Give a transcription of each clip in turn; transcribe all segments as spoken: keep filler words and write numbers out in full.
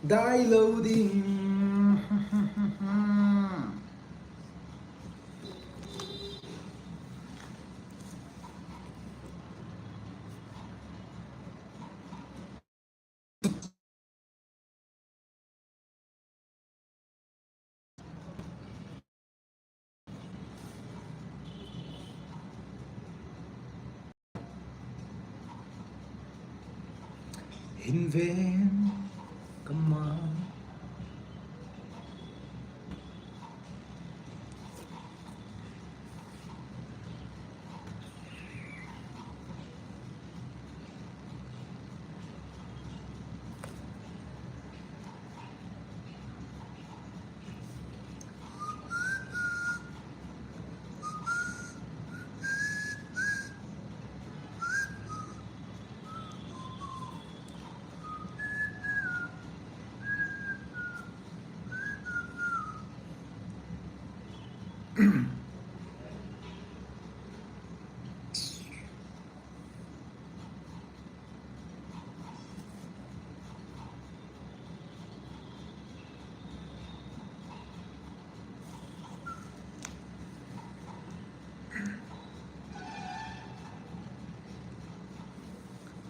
Dai lo ding. Hin ven kama.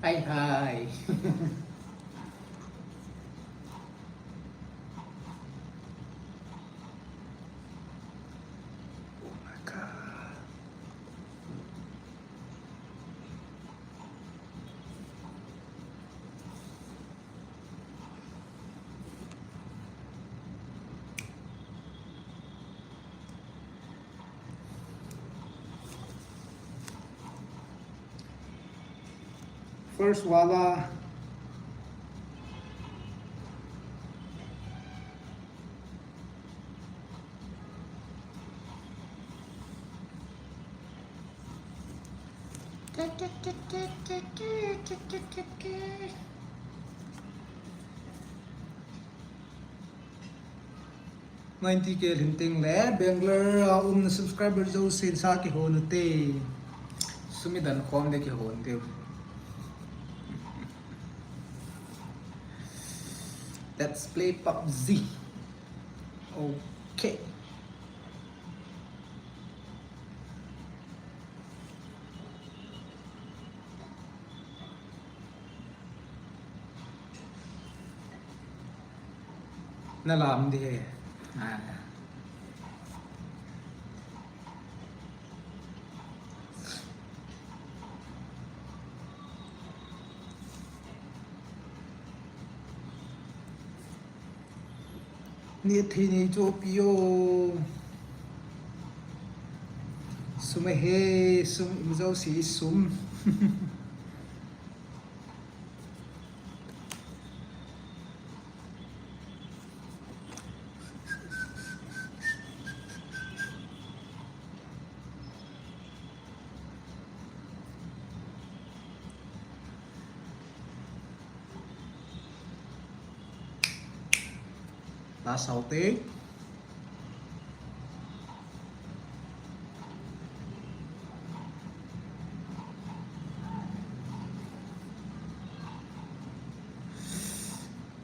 Hai, hai. Oh my God. First wala. Ninety K lhin teng le Bangalore a umna subscriber jousen sa kihon ute. Sum i dan khom de kihon diu. Let's play PUBG. Okay. Na lam di he. Ah. Ni thei nei chopi o. Sum e he, sum, im jouse sum. Last outing.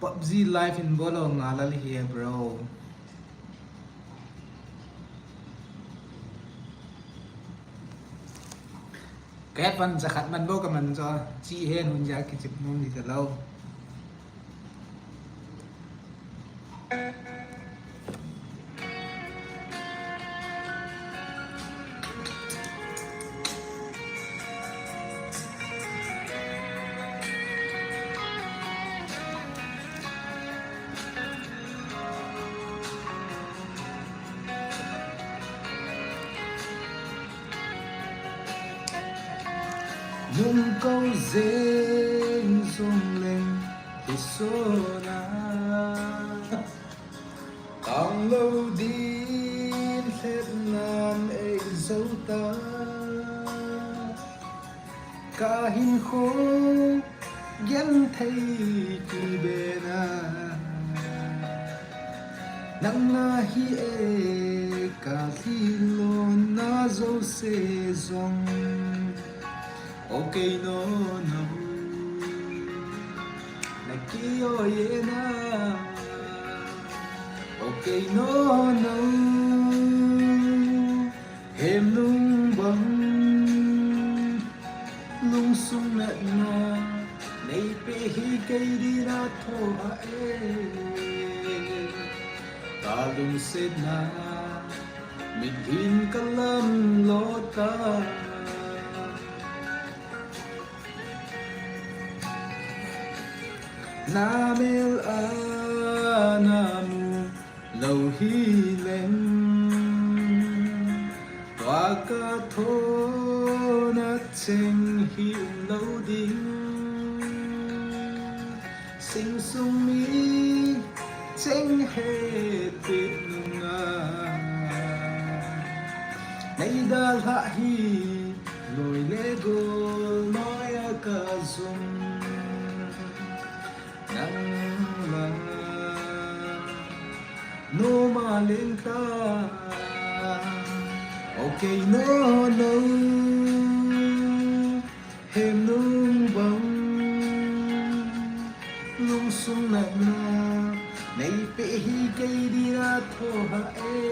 PUBG live in bolo nga lal hi, bro. Ka headphone jakhat man bou ka man jo, chi hen hun ja kichip nom di ta lou. Nung kau jeng jong leng kisona. Kang lou din lhep nam ei jou ta. Ka hinkho genthei kibena. Nang ahi e ka lhilona jouse jong. Okay no no. Na ki o ye na. Kei nono, hemnung bang, lungsung natna neipeh hi kei dinga thoh hah e. Ka lungsetna mitlhin ka lam lota. Na mel a na mu lou hileng, tua ka thona cheng hi um lou ding. Sing sung mi cheng hetpeh nunga, nei dalhah hi loi le gol noiya ka zum. Nang la noma leng ta, o kei nono, hemnung bang, lungsung natna neipeh hi kei dinga thoh hah e.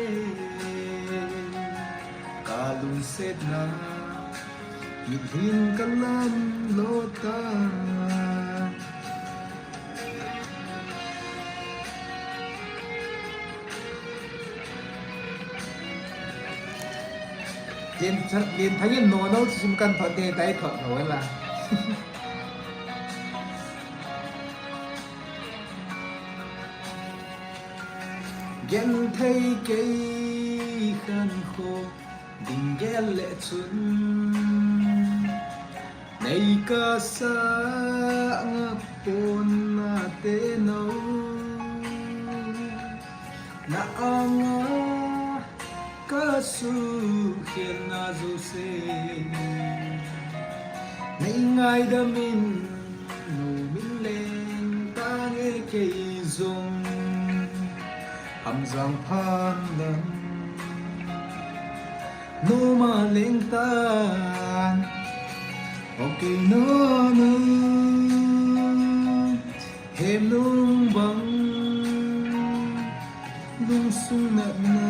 Ka lungsetna mitlhin ka lam lota. Lien Tha-, Lien Thang in nono thusim kahin thot ding tai, thot lou la. Genthei kei khankho ding gel le chun, nei kasah ngap pon nate no. Na anga ka sukhelna jouse, nei ngaidam in nomin leng tange kei jong. Hamjang phan lang noma leng tan, o kei nono, hemnung bang, lungsung natna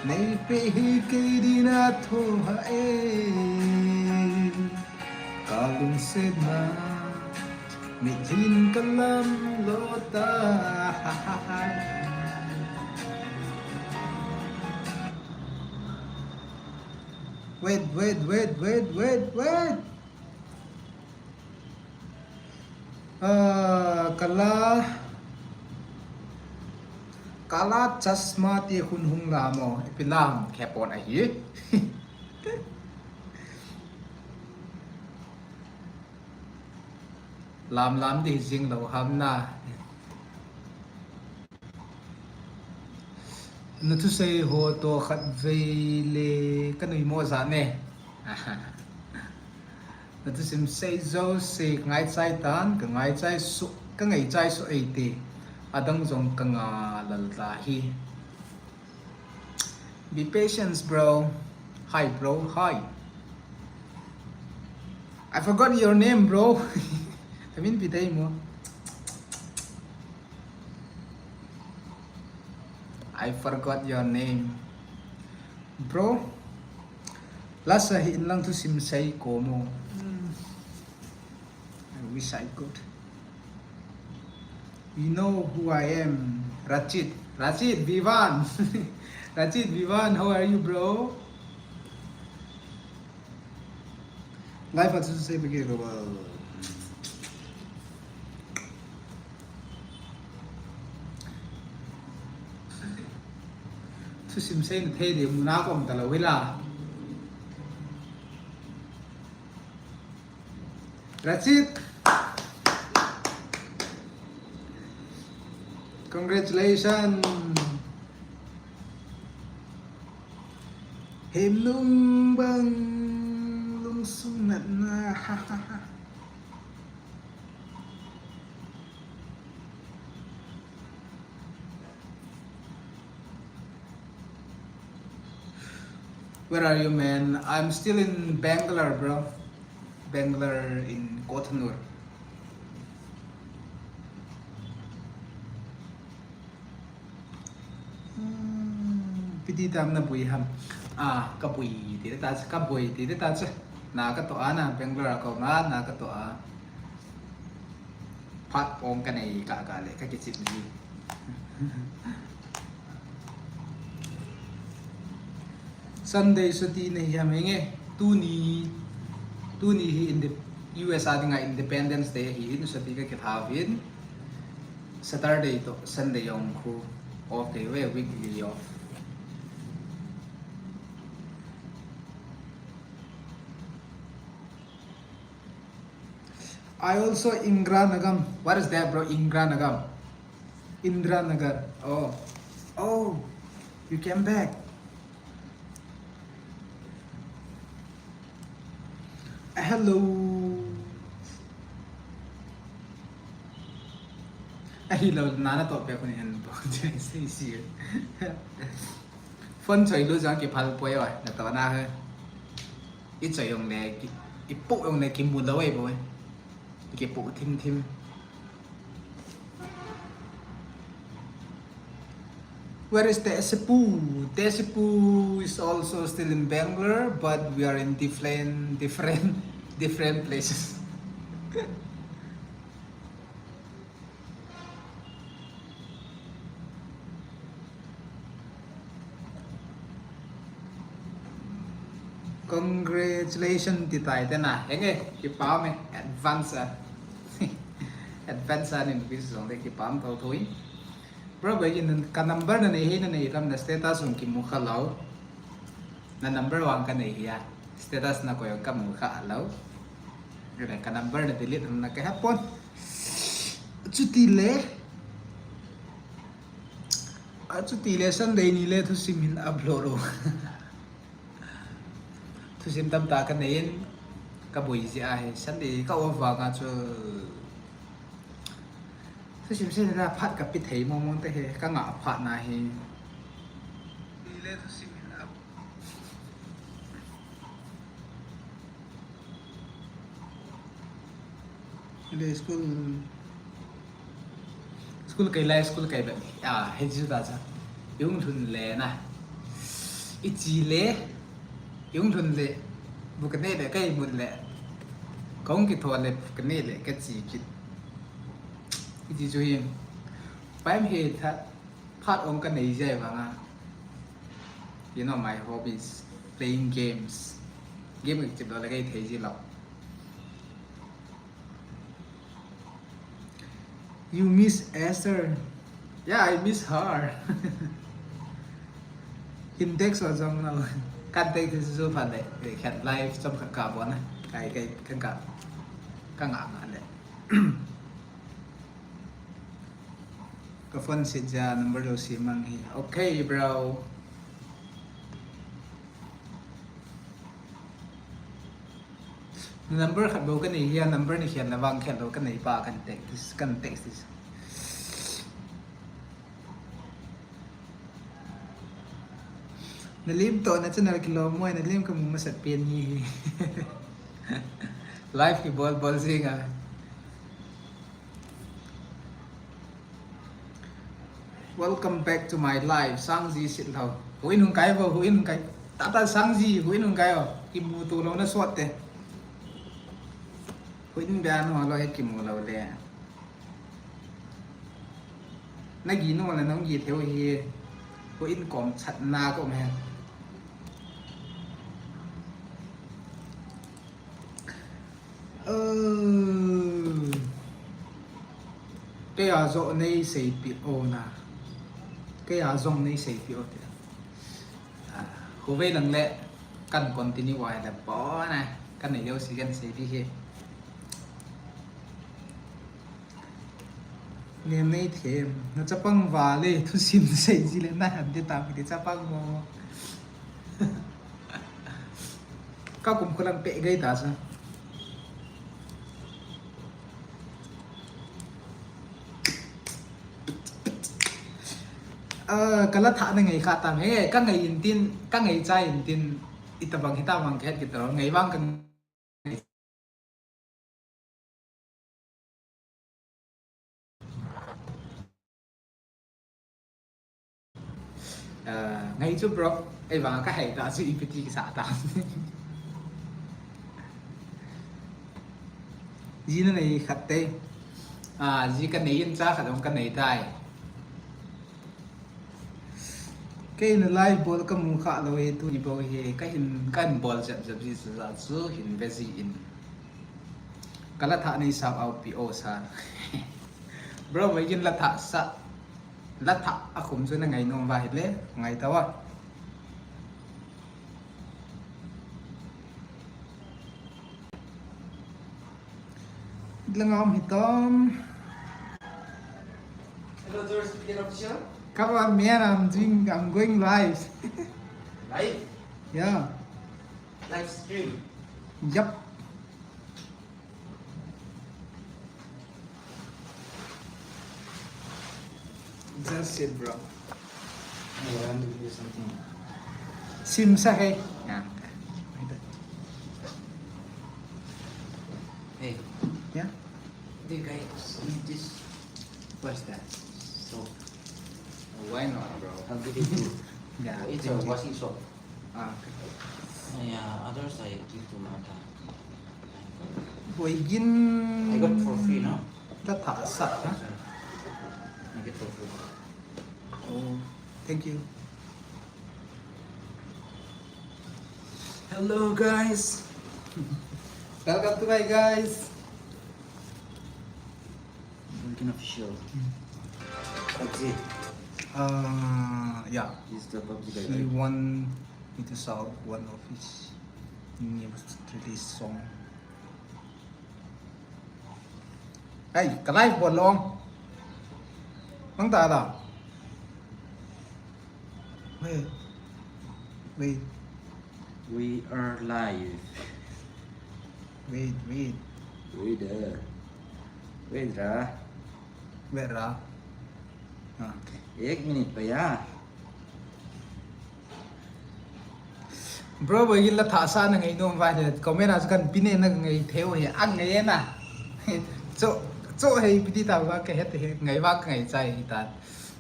neipeh hi kei dinga thoh hah e. Ka lungsetna mitlhin ka lam lota. Wait, wait, wait, wait, wait, wait. Ah, kala, kala chasma ti hun hung lam o, ipi lam khe pon ahi. Lam lam di jing lou ham na. Na thusei ho toh khatvei le ka nuimo jat ne. Na thusim sei jouse ka ngaichai tan, ka ngaichai suh, ka ngaichai suh eiti. Adang jong ka ngai lal ta hi. Be patient, bro. Hi, bro. Hi. I forgot your name, bro. I mean, be mo. I forgot your name. Bro, lasa hi in lang thusim sei ko mo. Hmm. I wish I could. You know who I am, Rachit. Rachit Vivan. Rachit Vivan, how are you, bro? Life at Susei Bagi Global. Thusim sei na thei di muna kom ta lou hila. Rachit. Congratulations. Hemnung bang lungsung natna. Where are you, man? I'm still in Bangalore, bro. Bangalore in Kothanur. Piti tam na bui ham. Ah, ka bui ti ta, ka bui ti ta. Na ka to ana Bangalore ko ma, na ka to a. Phat ong ka nei ka ka le, ka kichip ji. Sunday suti nei hiam henge. Tuni, tuni hi in the U S a dinga Independence Day hi in suti ka kithavin. Saturday to Sunday ong khu off kei ve, weekly off. I also Ingra Nagam. What is that, bro? Ingra Nagam. Indra Nagar. Oh. Oh. You came back. Ah, hello. Ahilou, nana to pe ko ni han to. Sei si. Phone choi lu jang kiphal poi oi, na to na he. I choi jong le, ki, i pu jong le kimu lou ei boi. Kipu thim thim. Where is Tesipu? Tesipu is also still in Bangalore, but we are in different, different, different places. Congratulations ti tai te na. Henge, kipah e, advance a. Advance a nin vis jong le kipah tho tho in. Bro, bai in ka number na nei hi na nei lam na status jong kimu kha lou. Na number vang ka nei hi a. Status na koi jong ka mu kha lou. Ka number na delete na ka hapon. Chuti le. Achuti le Sunday ni le thusim hin upload o. Thusim tamtah ka nei in ka boi jeh ahi. Sunday ka off vang a chu thusim sei na phat ka pe thei mong mong te he ka ngah phat na hi. Ni le thusim hin up. Le school, school kai lai, school kai bep. Ah, he ji ta cha. Yung thun le na. I chi le. Yung thun le. Bu ka ne le kai mut le. Kong ki tho le bu ka ne le ka chi kit. I chi chu hin. Paim he tha. Phat ong ka nei jai vang a. You know, my hobbies, playing games. Game ka chip lou le ka thei ji lou. You miss Esther? Yeah, I miss her. Hin text wa jong lou. Kan text chu phat le, eh, khat live chom khat ka bon na. Kai, kai, kan ka, ka ngah ngah le. Ka phone set ja number lou si mang hi. Okay, bro. Number khat bou ka nei hi a, number ni khat la vang khat lou ka nei pa kan text, kan text. Na lim to na channel kilom mo, na lim ka mu masat pen hi. Live kibol bol jing a. Welcome back to my life, Sangji Sitlhou. Huin hung kai vo, huin hung kai. Tata Sangji, huin hung kai o. Kimu to lou na sot te. Huin bia no lou he kimu lou le. Na gi no le nong gi theo hi. Huin kom chat na ko me. Kei a jong nei seipeh o na. Kei a jong nei seipeh o te. Hovei lang le kan continue vai da po na. Kan nei leo si kan seipeh hi. Nen nei them, na chapang vale, thusim sei ji le na han te tam ti chapang mo. Ka kum khulang pe gai ta sa. Ah, ka la tha na ngai kha tam he, ka ngai in tin, ka ngai cha in tin, itabang hitabang ka het ki ta, ngai vang ka Ngai chu bro, ei vang ka hei ta chu ipi ti kisa ta. Ji na nei khat te. A, ji ka nei in cha khat jong ka nei tai. Kei na live bol ka mu kha lou hi tuni bou hi, ka hin, ka hin bol jep jep ji sa chu hin ve ji in. Ka la thah nei sa au pi o sa. Bro, Boigin la thah sa. La thah a khum chu na ngai nom uva hile, ngai tau a. Langam hitam. Hello, George, P N Official. Come on, man, I'm doing, I'm going live. Live? Yeah. Live stream. Yup. That's it, bro. I want to do something. Sim sa hai. Yeah. Hey. Yeah? The guy need this. What's that? So, why not, bro? How did it do? Yeah, it's a washing soap. Ah, okay. Yeah, others I give to Martha. Boigin. I got for free, no? That has suck, huh? I get for free. Oh, thank you. Hello, guys. Welcome to my guys. Boigin Official. That's it. Uh, yeah. He's the PUBG guy, right? He want me to shout one of his new release song. Hey, ka live bol long. Mang ta da. Wait. Wait. We are live. Wait, wait. Wait, uh, wait, ra. Wait, ra. Ah. Ek minute pa ya. Bro, Boigin la thah sa na ngai nom uva hile, comment a chu kan pin e, na ngai thei u hi, a ngai e na. Cho, cho hei piti ta uva ka het he, ngai uva ka ngai chai hi ta.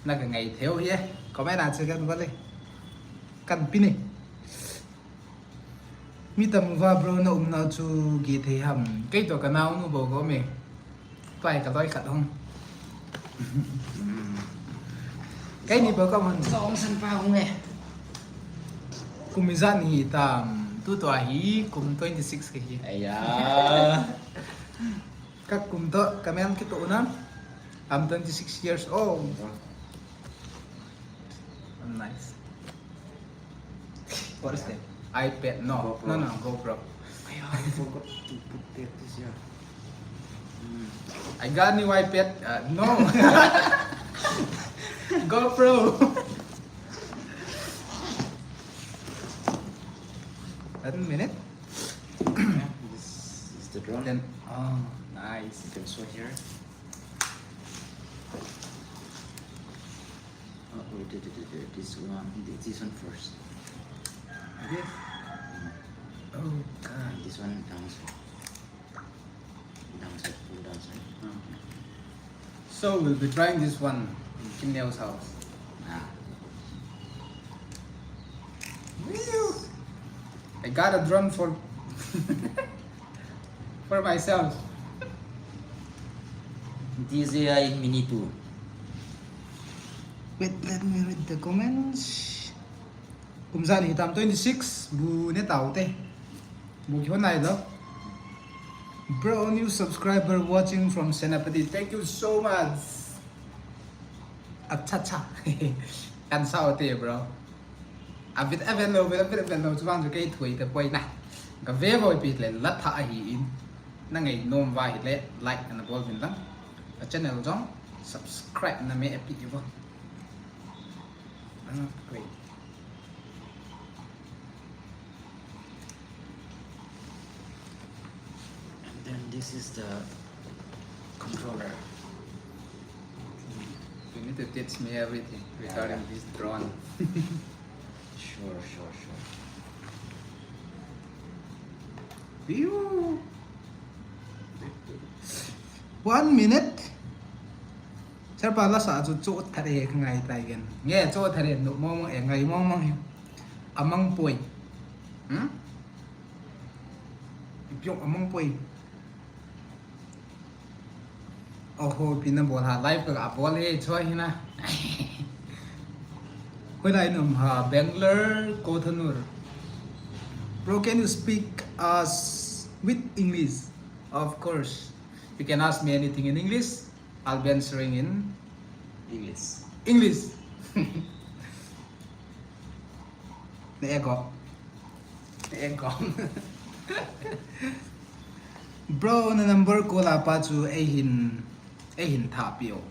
Na ka ngai thei u hi, comment a chu kan bol e. Kan pin e. Mi tam uva bro, na umna chu ge thei ham. Kei to ka naonu bou ka um e. Tua hi ka loi khat hung. Kei ni bou ka um. Song san pa hung e. Kum ijat ni hi tam. Tu tua hi kum twenty six ka hi. Aya. Ka kum to, ka mel kitoh na. I'm twenty six years old. I'm nice. What is that? iPad? No. GoPro. No, no, GoPro. Ay, I forgot to put that this, yeah. Hmm. I got a new iPad. Uh, no. GoPro. One minute. Yeah, this is the drone. Then, oh, nice. You can show here. Oh, wait, wait, wait, wait, wait, this one, th-, this one first. This? Mm. Oh, God. This one downside. Downside, full downside. Okay. So we'll be trying this one in Kim Neo's house. Ah. Whew! I got a drone for for myself. D J I Mini two. Wait, let me read the comments. Kum ijat ni tam? Twenty six, bu ne tau te. Bu kihon nai lo. Bro, new subscriber watching from Senapati. Thank you so much. Acha, acha. Kan sao te, bro. A vet a vet lou, vet a vet lou, chuvang chu kei thupi tapoi na. Ka ve voi pi le la thah ahi in. Na ngai nom uva hile, like ana bol uvin lang. A channel jong subscribe na me api uvo. Ah, great. And then this is the controller. You need to teach me everything regarding this drone. Sure, sure, sure. Phew. One minute. Sir pa lasa chu chu thare he ngai tai gen. Nge chu thare no mong mong e ngai mong mong he. Amang poi. Hmm? Ipiong amang poi. Oho, pina bol ha, live ka bol he, choi hina. Hoilai nom ha, Bangalore, Kothanur. Bro, can you speak us with English? Of course. You can ask me anything in English. I'll be answering in English. English. Na ego. Na ego. Bro, na number ko la pa chu eihin, eihin tha pio.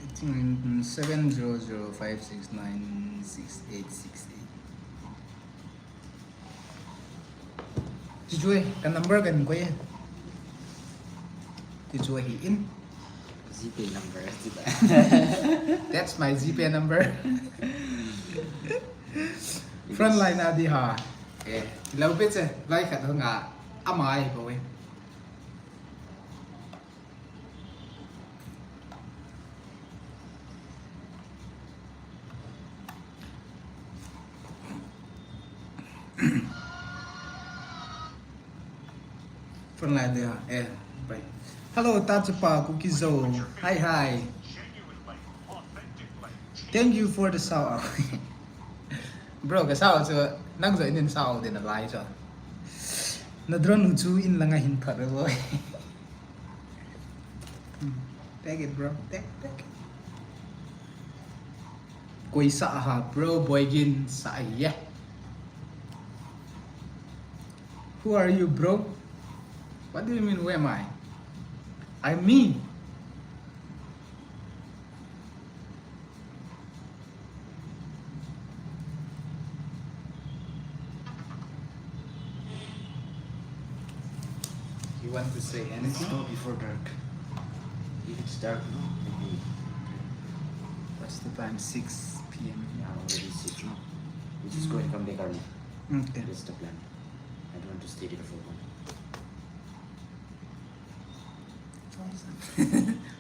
I think seven zero zero five six nine six eight six eight. Ti chu e, ka number kan koi e. Ti chu ahi in. GPay number, GPay. That's my GPay number. Frontline a di ha. Eh, lo pe che, lai khat ho nga, ama ai ko e. Frontline dia, eh, bye. Hello, Tachipa Kukizo. Hi, hi. Thank you for the shout out. Bro, ka shout out chu nang joh in shout out din a lai chu. Na drone u chu in langa hin thot re boy. Hmm. Take it, bro. Take, take it. Koi sa ha, bro, boy gin sa ye. Who are you, bro? What do you mean, who am I? I mean, you want to say anything? Let's go before dark. If it's dark, no, maybe. What's the time? Six p.m. Yeah, already six, no? We just go and come back early. Okay. That's the plan. I don't want to stay there for long.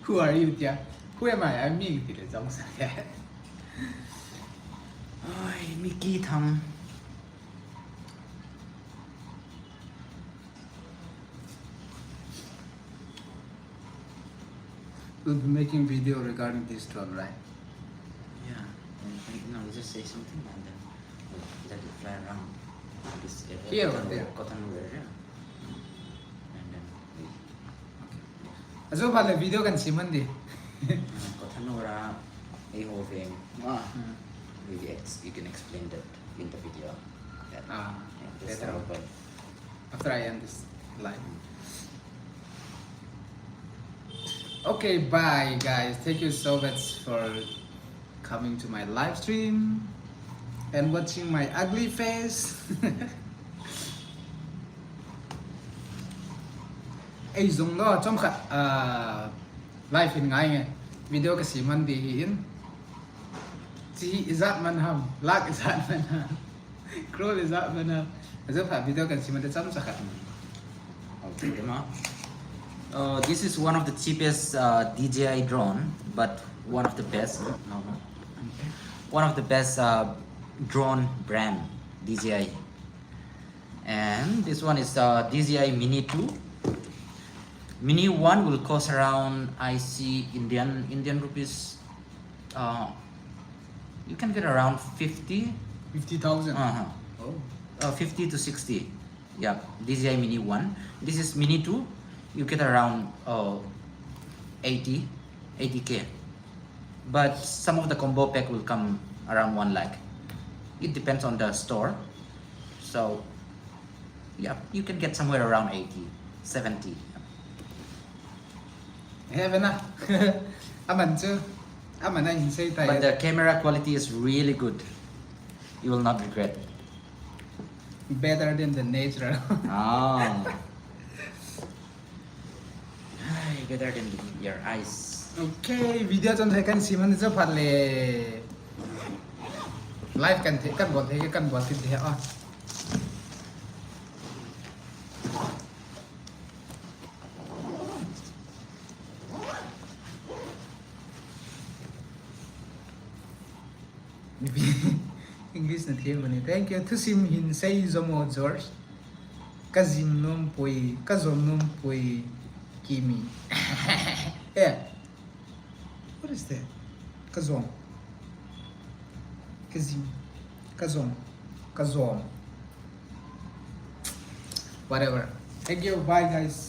Who are you, tia? Who am I? I'm me, ti le chong sa le. Oi, Mickey Thang. We'll be making video regarding this drone, right? Yeah. And, and, no, we just say something and then we'll let it fly around this area. Here or there? Cotton area. And then we Ajo pha le video kan siman di. Kothanura, ei ho veng. Ah. Hmm. You ex-, you can explain that in the video. That, ah, yeah, that's better. After I end this live. Okay, bye guys. Thank you so much for coming to my live stream and watching my ugly face. Ei jong lo, chomkhat, ah, live hin ngai nge. Video ka siman di hi in. Chi ijat man ham, lakh ijat man ham. Crore ijat man ham. Ajo pha video ka siman di chomkhat. Okay, ma. Uh, this is one of the cheapest, uh, D J I drone, but one of the best. No, no. One of the best, uh, drone brand, D J I. And this one is, uh, D J I Mini two. Mini one will cost around, I see, Indian, Indian rupees, uh, you can get around fifty. Fifty thousand? Uh-huh. Oh. Uh, fifty to sixty. Yeah, D J I Mini one. This is Mini two. You get around, uh, eighty, eighty K. But some of the combo pack will come around one lakh. It depends on the store. So, yeah, you can get somewhere around eighty, seventy. Heaven ah. Aman chu. Aman ah hin sei tai. But the camera quality is really good. You will not regret. Better than the natural. Ah. Ai, better than your eyes. Okay, video chomcha kan siman di chu phat le. Live kan the, kan bol the, kan bol kit the, ah. English na thei mani. Thank you. Thusim hin sei jomo George. Ka jing nom poi, ka jom nom poi, Kimi. Eh, what is that? Ka jom. Ka jing. Ka jom. Ka jom. Whatever. Thank you. Bye, guys.